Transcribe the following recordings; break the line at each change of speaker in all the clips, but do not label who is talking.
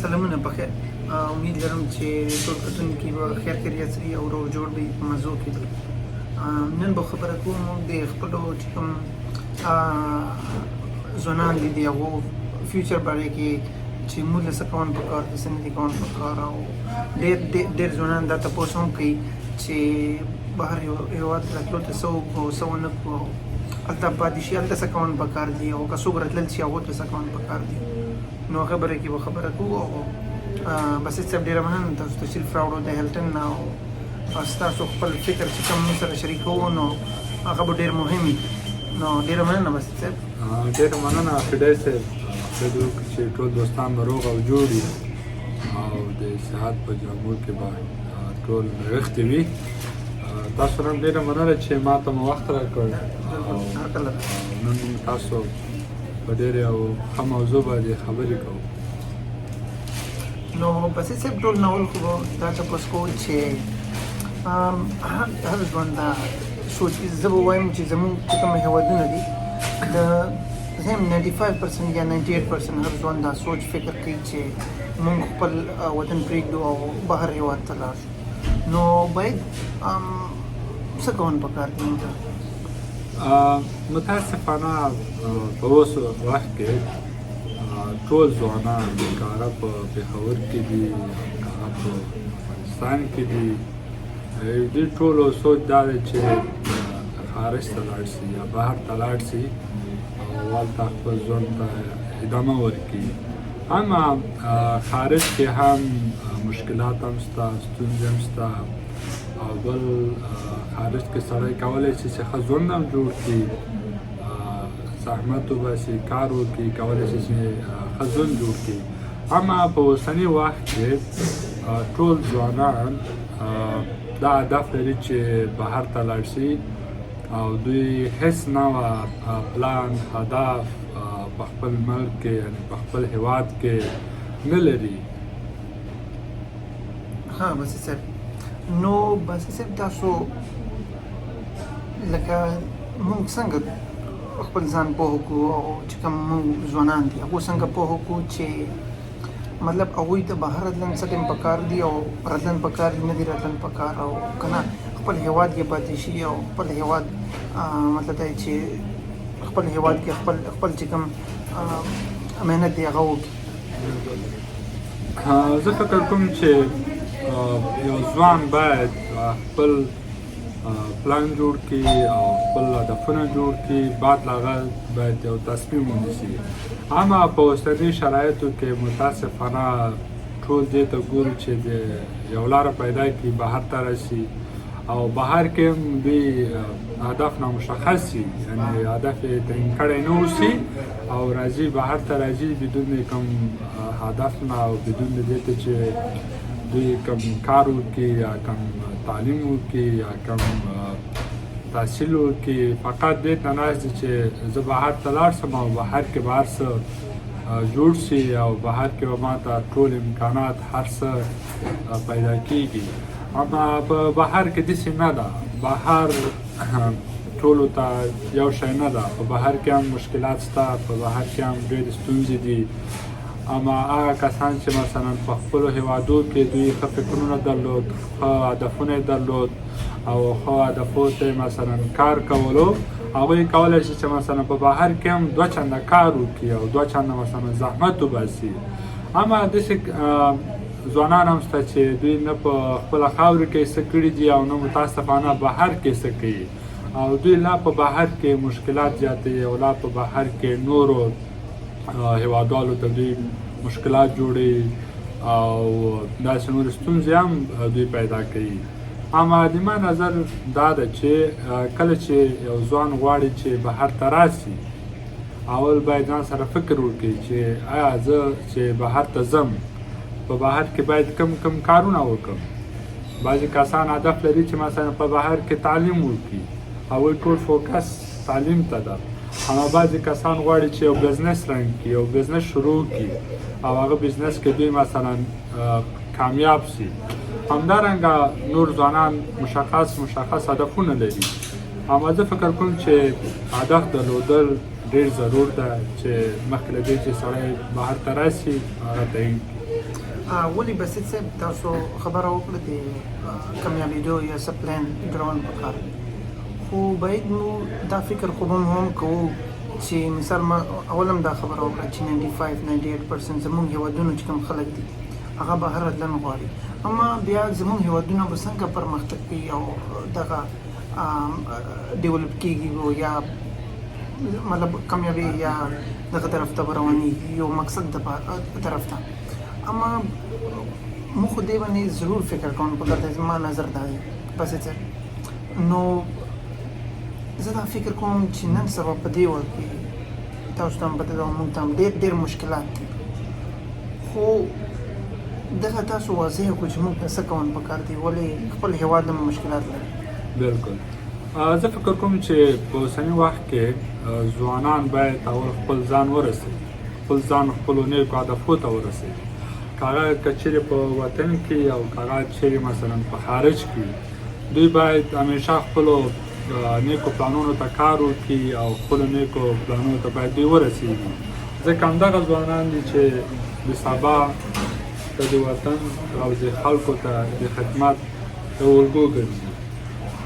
سلامونه پخیر. امید لرم چې ټول کتونکي به خیر خیریت وي او روغ جوړ وي، په مزو کې وي. نن به خبره کوم د خپلو چې کوم ځوانان دي، د هغو future باره کې چې موږ له څه کول پکار دي، څه نه دي کول پکار. او ډېر ډېر ځوانان دا تپوس هم کوي چې بهر هېواد راتلو ته څه وکړو، څه ونه کړو، هلته پاتې شي، هلته څه کول پکار دي، او که څوک راتلل شي، هغو ته څه کول پکار دي. نو هغه باره کې به خبره کوو. او بس صاحب، ډېره مننه، تاسو تشریف راوړو د هلټن نه او ستاسو خپل فکر چې کوم موږ سره شریکوو، نو هغه به ډېر مهم وي. نو ډېره مننه بس صاحب.
ډېره مننه فدای صاحب. خدای دې وکړي چې ټول دوستان به روغ او جوړ وي او د صحت په جامو کې به ټول نغښتي وي. تاسو هم ډېره مننه چې ما ته مو وخت راکړ او
هر کله.
نن موږ تاسو په ډېر یو ښه موضوع باندې خبرې کوو.
نو بس صاحب، ټول نول خو به دا تپوس کوو چې هر ځوان دا سوچ، زه به وایم چې زمونږ چې کوم هېوادونه دي، د زم 95% یا 98% هر ځوان دا سوچ فکر کوي چې مونږ خپل وطن پرېږدو او بهر هېواد ته لاړ شو. نو باید څه کول پکار دي موږ ته؟
متاسفانه په اوس وخت کې ټول ځوانان، که هغه په پېښور کې دي او که هغه په افغانستان کې دي، دوی ټولو سوچ دا دی چې خارج ته لاړ شي یا بهر ته لاړ شي او هلته خپل ژوند ته ادامه ورکړي. اما خارج کې هم مشکلات هم شته، ستونزې هم شته، او بل خارج کې سړی کولی شي چې ښه ژوند هم جوړ کړي، زحمت وباسي، کار وکړي، کولی شي چې ښه ژوند جوړ کړي. اما په اوسني وخت کې ټول ځوانان دا هدف لري چې بهر ته لاړ شي او دوی هیڅ نوع پلان، هدف په خپل ملک کې، یعنی په خپل هیواد کې نه لري.
ها بس صاحب، نو بس صاحب، تاسو لکه مونږ څنګه خپل ځان پوه کو او چې کوم مونږ ځوانان دي، هغه څنګه پوه کو چې مطلب هغوی ته بهر راتلل څه ټایم پکار دي او راتلل پکار دي، نه دي راتلل پکار، او کنه خپل هیواد کې پاتې شي او خپل هیواد، مطلب دا چې خپل هیواد کې خپل خپل چې کوم محنت دی، هغه وکړي؟
زه فکر کوم چې یو ځوان باید خپل پلان جوړ کړي او خپل هدفونه جوړ کړي، بعد له هغه باید یو تصمیم ونیسي. اما په اوسني شرایطو کې متاسفانه ټول دې ته ګوري چې د یو لاره پیدا کړي، بهر ته راشي، او بهر کې هم دوی هدف نامشخص وي، یعنی هدف یې تعین کړی نه اوسي او راځي، بهر ته راځي بدون د کوم هدف نه او بدون د دې ته چې دوی کوم کار وکړي یا کوم تعلیم وکړي یا کوم تحصیل وکړي. فقط دې ته ناست دي چې زه بهر ته لاړ شم او بهر کې به هر څه جوړ شي او بهر کې به ماته ټول امکانات، هر څه پیدا کیږي. اما په بهر کې داسې نه ده. بهر ټولو ته یو شی نه ده. په بهر کې هم مشکلات شته، په بهر کې هم ډېرې ستونزې دي. اما هغه کسان چې مثلا په خپلو هیوادو کې دوی ښه فکرونه درلود، ښه هدفونه یې درلود او ښه هدفو ته مثلا کار کولو، هغوی کولی شي چې مثلا په بهر کې هم دوه چنده کار وکړي او دوه چنده مثلا زحمت وباسي. اما داسې ځوانان هم شته چې دوی نه په خپله خاوره کې څه کړي دي او نه متاسفانه بهر کې څه کوي، او دوی لا په بهر کې مشکلات زیاتوي او لا په بهر کې نورو هیوادوالو ته دوی مشکلات جوړوي او داسې نورې ستونزې هم دوی پیدا کوي. اما د ما نظر دا ده چې کله چې یو ځوان غواړي چې بهر ته راسي، اول باید ځان سره فکر وکړي چې آیا زه چې بهر ته ځم، په بهر کې باید کم کم کارونه وکړم. بعضې کسان هدف لري چې مثلا په بهر کې تعلیم وکړي، هغوی ټول focus تعلیم ته ده. اما بعضې کسان غواړي چې یو business رنګ کړي، یو business شروع کړي او هغه business کې دوی مثلا کامیاب سي. همدارنګه نور ځوانان مشخص مشخص هدفونه لري. اما زه فکر کوم چې هدف درلودل ډیر ضرور ده چې مخکې له دې چې سړی بهر ته راسي، هغه تعین کړي.
ولې بسیط صاحب تاسو خبره وکړه د کامیابېدو یا څه پلان جوړول پکار، خو باید مو دا فکر خو به هم کوو چې مثال ما اول هم دا خبره وکړه چې 95 98% زموږ هېوادونو چې کوم خلک دي هغه بهر راتلل غواړي، اما بیا زموږ هېوادونه به څنګه پرمختګ کوي او دغه develop کیږي یا مطلب کامیابی یا دغه طرف ته به روانېږي، یو مقصد د طرف ته. اما موږ خو دې باندې ضرور فکر کوم پکار دی، زما نظر دا دی بس څه. نو زه دا فکر کوم چې نن سبا په دې وخت کې تاسو ته هم پته ده او موږ ته هم ډېر ډېر مشکلات دي، خو دغه تاسو واضح کړو چې موږ ته څه کول پکار دي، ولې خپل هېواد هم مشکلات لري.
بالکل، زه فکر کوم چې په اوسني وخت کې ځوانان باید اول خپل ځان ورسوي، خپل ځان خپلو نیکو هدفو ته ورسوي، که هغه که چیرې په وطن کې او که هغه چیرې مثلا په خارج کې، دوی باید همیشه خپلو نیکو پلانونو ته کار وکړي او خپلو نیکو پلانونو ته باید دوی ورسیږي، ځکه همدغه ځوانان دي چې د سبا ته د وطن او د خلکو ته د خدمت د الګو ګرځي.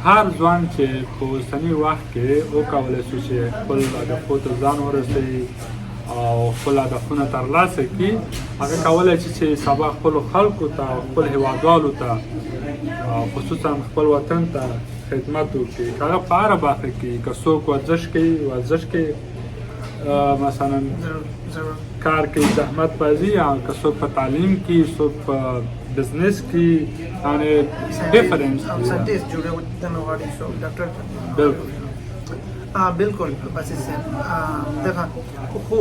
هر ځوان چې په اوسني وخت کې وکولی شو چې خپل هدفو ته ځان ورسوي او خپل هدفونه ترلاسه کړي، هغه کولی شي چې سبا خپلو خلکو ته او خپل هیوادوالو ته خصوصا خپل وطن ته خدمت وکړي، که هغه په هره برخه کې، که څوک ورزش کوي ورزش کوي مثلا کار کوي زحمت بازي، او که څوک په تعلیم کې، څوک په business کې، یعنی difference
scientist جوړېدنه غواړي، څوک ډاکټر.
بالکل
بالکل بسیط صاحب، دغه خو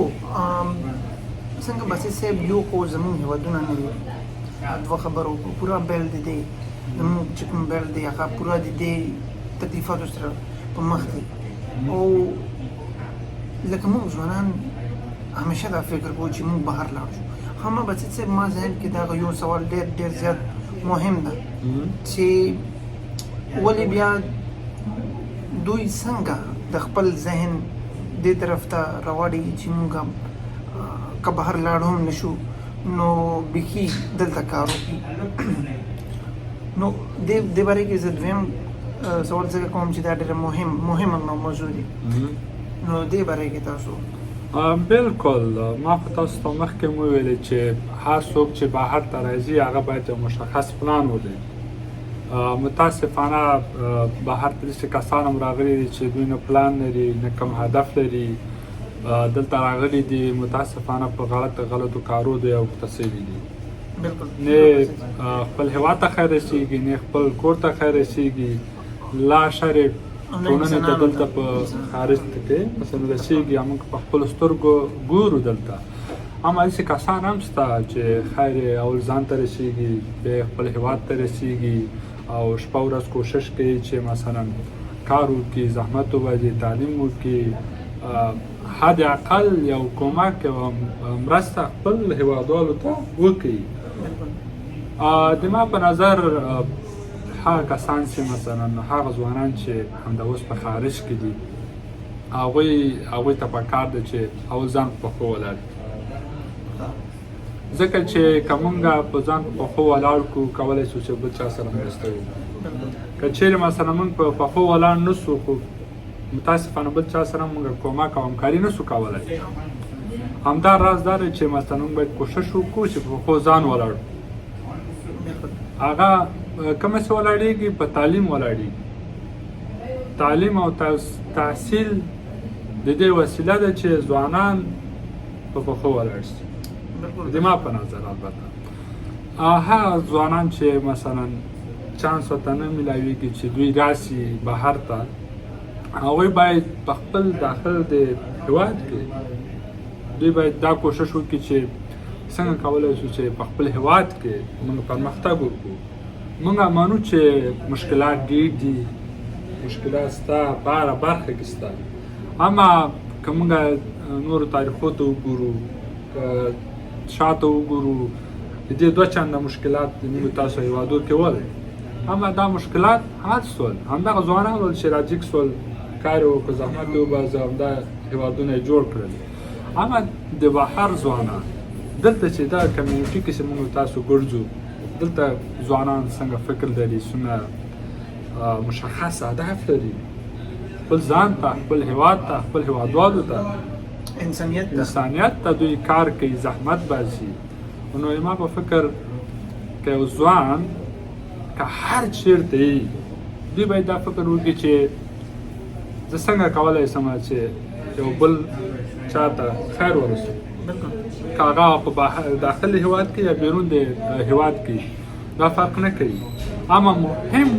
څنګه بسیط صاحب یو خو زموږ هېوادونه نه دي، دوه خبرو پوره بیل دی، دی زموږ چې کوم بیل دی هغه پوره د دې تکلیفاتو سره په مخ دی، او لکه موږ ځوانان همیشه دا فکر کوو چې موږ بهر لاړ شو. همه بسیط صاحب ما ذهن کې دغه یو سوال ډېر ډېر زیات مهم ده چې ولې بیا دوی څنګه د خپل ذهن دې طرف ته راوړي چې موږ که بهر لاړ هم نشو نو بیخي دلته کار وکړي. نو دې باره کې زه دویم سوال ځکه کوم چې دا ډېره مهمه موضوع دی، نو دې باره کې تاسو.
بالکل، ما خو تاسو ته مخکې هم وویلې چې هر څوک چې بهر ته راځي هغه باید یو مشخص پلان ولري. متاسفانه بهر ته داسې کسان هم راغلي دي چې دوی نه پلان لري نه کوم هدف لري، دلته راغلي دي متاسفانه په غلطو کارو دوی اوخته سوي دي، نه خپل هېواد ته خیر رسېږي نه خپل کور ته خیر رسېږي، لا شر ټولنې ته دلته په خارج کې مثلا رسېږي، موږ په خپلو سترګو ګورو دلته. اما داسې کسان هم شته چې خیر یې اول ځان ته رسېږي بیا خپل هېواد ته رسېږي او شپه ورځ کوشش کوي چې مثلا کار وکړي، زحمت وباسي، تعلیم وکړي، حد اقل یو کمک یو مرسته خپل هېوادوالو ته وکړي. د ما په نظر هغه کسان چې مثلا هغه ځوانان چې همدا اوس په خارج کې دي هغوی ته پکار ده چې اول ځان په پښو ولاړ کړي، ځکه چې که مونږ په ځان په پښو ولاړ کړو کولی شو چې بل چا سره مرسته وکړو. که چیرې مثلا مونږ په پښو ولاړ نه سو خو متاسفانه بل چا سره مونږ کومک او همکاري نه سو کولی. همدا راز دا دی چې مثلا مونږ باید کوشش وکړو چې په پښو ځان ولاړ کړو. هغه کومه څه ولاړېږي په تعلیم ولاړېږي. تعلیم او تحصیل د دې وسیله ده چې ځوانان په پښو ولاړ شي، د ما په نظر. البته هغه ځوانان چې مثلا چانس ورته نه میلاویږي چې دوی راسي بهر ته، هغوی باید په خپل داخل د هیواد کې دوی باید دا کوشش وکړي چې څنګه کولی شو چې په خپل هیواد کې موږ پرمختګ وکړو. موږ منو چې مشکلات ډېر دي، مشکلات سته په هره برخه کې سته، اما که موږ نورو تاریخو ته وګورو، که شاته وګورو، د دې دوه چنده مشکلات د موږ تاسو هیوادو کې ول، اما دا مشکلات حل سول. همدغه ځوانان ول چې راجیګ سول، کار یې وکړ، زحمت یې وباسه، همدا هیوادونه یې جوړ کړل. اما د بهر ځوانان دلته چې دا community کې چې موږ تاسو ګرځو، دلته ځوانان څنګه فکر لري، څومره مشخص هدف لري خپل ځان ته، خپل هیواد ته، خپل هیوادوالو ته،
انسانیت ته،
انسانیت ته دوی کار کوي، زحمت باسي. نو ما په فکر که یو ځوان که هر چیرته یي، دوی باید دا فکر وکړي چې زه څنګه کولای شم چې یو بل چاته خیر ورسوم. که هغه په داخل هیواد کې یا بیرون د هیواد کې، دا فرق نه کوي. اما مهم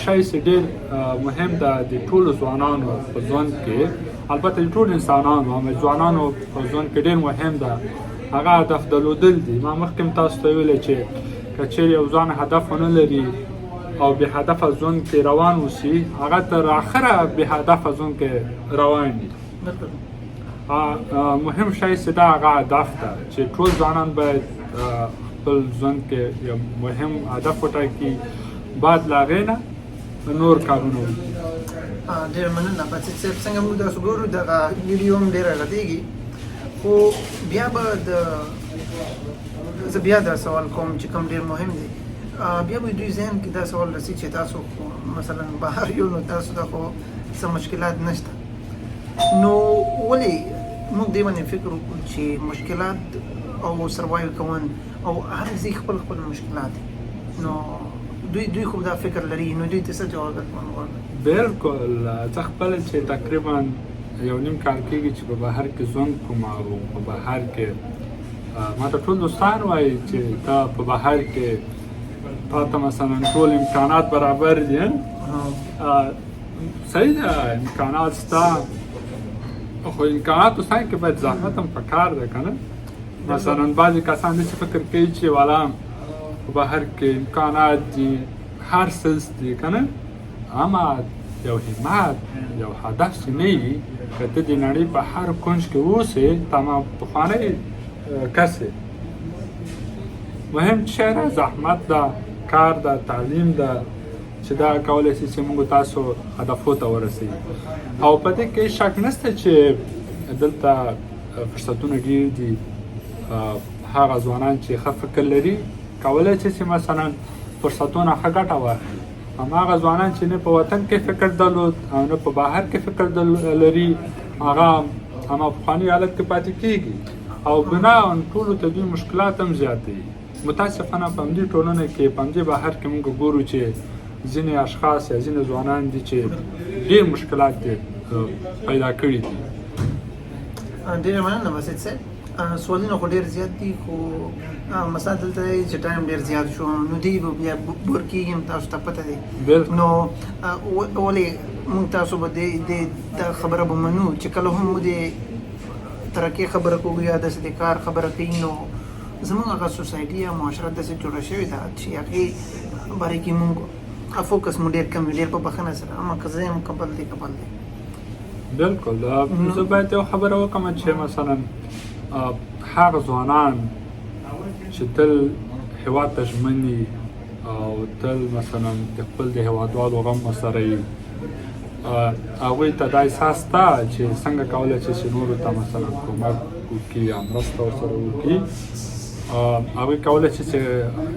شی چې ډېر مهم ده د ټولو ځوانانو په ژوند کې، البته د ټولو انسانانو، اما ځوانانو په ژوند کې ډېر مهم ده، هغه هدف درلودل دي. ما مخکې هم تاسو ته ویلی چې که چیرې یو ځوان هدف ونه لري او بې هدفه ژوند کې روان اوسي، هغه تر اخره بې هدفه ژوند کې روان وي. مهم شی چې دا هغه هدف ده چې ټول ځوانان باید خپل ژوند کې یو مهم هدف وټاکي، بعد له هغې نه نور کارونه وکړي.
ډېره مننه باسط صاحب. څنګه موږ تاسو ګورو دغه ویډیو هم ډېره غږېږي، خو بیا به د زه بیا دا سوال کوم چې کوم ډېر مهم دی. بیا به دوی ذهن کې دا سوال رسي چې تاسو خو مثلا بهر یو، نو تاسو ته خو څه مشکلات نشته، نو ولې موږ دې باندې فکر وکړو چې مشکلات او survive کول او هر ځای خپل خپل مشکلات، نو دوی خو دا فکر لري، نو دوی ته څه جواب ورکول غواړي؟
بالکل، زه خپله چې تقریبا یو نیم کال کېږي چې په بهر کې ژوند کوم، او په بهر کې ما ته ټول دوستان وایي چې تا په بهر کې تا ته مثلا ټول امکانات برابر دي. صحیح ده، امکانات شته، خو امکاناتو څنګه کې باید زحمت هم پکار ده که نه. مثلا بعضې کسان داسې فکر کوي چې والا په بهر کې امکانات دي، هر څه دي که نه، اما یو همت، یو هدف چې نه وي، که ته د نړۍ په هر کنج کې اوسې، ته ما پخوانی کس یې. مهم شی ده زحمت ده، کار ده، تعلیم ده، چې دا کولی شي چې موږ تاسو هدفو ته ورسوي. او په دې کې شک نشته چې دلته فرصتونه ډېر دي. هغه ځوانان چې ښه فکر لري کولی شي چې مثلا فرصتونه ښه ګټه واخلي. اما هغه ځوانان چې نه په وطن کې فکر درلود او نه په بهر کې فکر لري، هغه هما پخواني حالت کې پاتې کېږي، او بنا ټولو ته دوی مشکلات هم زیاتوي. متاسفانه په همدې ټولنه کې، په همدې بهر کې موږ ګورو چې ځینې اشخاص یا ځینې ځوانان دي چې ډېر مشکلات یې پیدا کړي دي.
ډېره مننه باسط صاحب. سوالونه خو ډېر زیات دي، خو مثلا دلته دی چې time ډېر زیات شو، نو دی به بیا bore کېږي هم، تاسو ته پته دی. نو ولې موږ تاسو به دې دا خبره به منو چې کله هم موږ د ترقۍ خبره کوو یا داسې د کار خبره کوي، نو زموږ هغه society یا معاشره داسې جوړه شوې ده چې هغې باره کې موږ focus مو ډېر کم وي، ډېر په بخښنه سره، اما که زه یم قبل دی قبل دی.
بالکل، زه باید یو خبره وکړم چې مثلا هغه ځوانان چې تل هیواد ته ژمن دي او تل مثلا د خپل د هیوادوالو غم ورسره وي، هغوی ته دا احساس شته چې څنګه کولی شي چې نورو ته مثلا کومک وکړي یا مرسته ورسره وکړي. هغوی کولی شي چې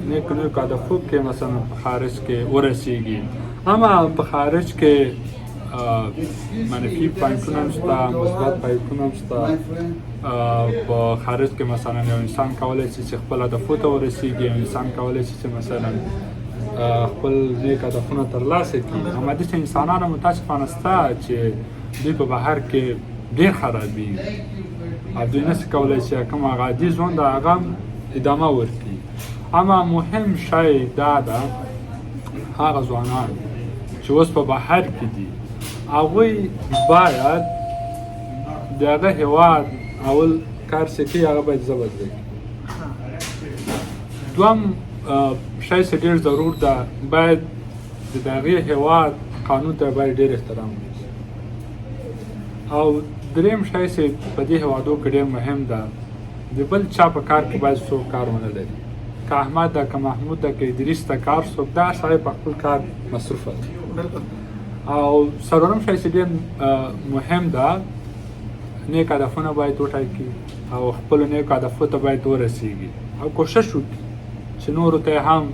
نیکو نیکو هدفو کې مثلا په خارج کې ورسیږي. اما په خارج کې منفي point ونه هم شته، مثبت point ونه هم شته. په خارج کې مثلا یو انسان کولی شي چې خپل هدفو ته ورسیږي، یو انسان کولی شي چې مثلا خپل نیک هدفونه ترلاسه کړي. اما داسې انسانان هم متاسفانه شته چې دوی په بهر کې ډېر خرابېږي او دوی نشي کولی چې کوم هغه عادي ژوند هغه هم ادامه ورکړي. اما مهم شی دا ده، هغه ځوانان چې اوس په بهر کې دي، هغوی باید د هغه هیواد اول کار چې کوي هغه باید ژبه زده کړي. دوهم شی چې ډېر ضرور ده، باید د هغې هیواد قانون ته باید ډېر احترام وکړي. او دریم شی چې په دې هیوادو کې ډېر مهم ده، د بل چا په کار کې باید څوک کار ونه لري. که احمد ده، که محمود ده، که ادریس ده، کار څوک ده، سړی په خپل کار مصروف دی. او څلورم شی چې ډېر مهم ده، نیک هدفونه باید وټاکي، او خپلو نیکو هدفو ته باید ورسیږي او کوشش وکړي چې نورو ته هم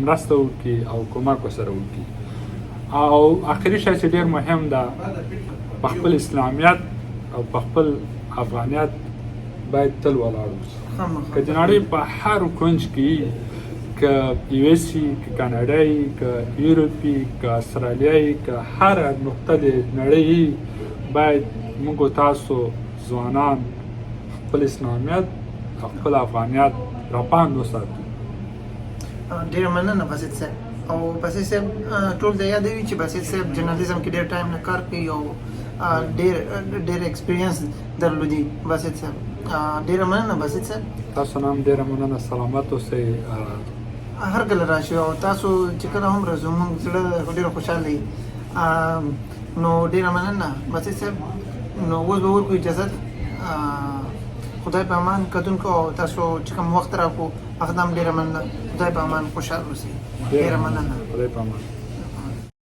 مرسته وکړي او کومک ورسره وکړي. او اخري شی چې ډیر مهم ده، په خپل اسلامیت او په خپل افغانیت باید تل ولاړ اوسي. که د نړۍ په هر کنج کې، که یو اس که کاناډا، که یورپي، که استرالیا، که هر نقطه د نړۍ، باید موږ تاسو ځوانان خپل اسلامیت او خپل افغانیت راپاند وساتو.
ډیره مننه باسط صاحب. او باسط صاحب ټول د یادوي چې باسط صاحب journalism کې ډیر time نه کار کوي او ډیر ډیر experience درلودي باسط صاحب. ډیره مننه باسط صاحب.
تاسو نه هم ډیره مننه، سلامت اوسئ.
هر کله راشئ او تاسو چې کله هم راځو، موږ زړه ډېر خوشحاله یي. نو ډېره مننه باسط صاحب. نو اوس به ورکړو اجازت. خدای په امان کتونکو، او تاسو چې کوم وخت راکو هغه هم ډېره مننه. خدای په امان، خوشحال اوسئ. ډېره مننه.
خدای په امان.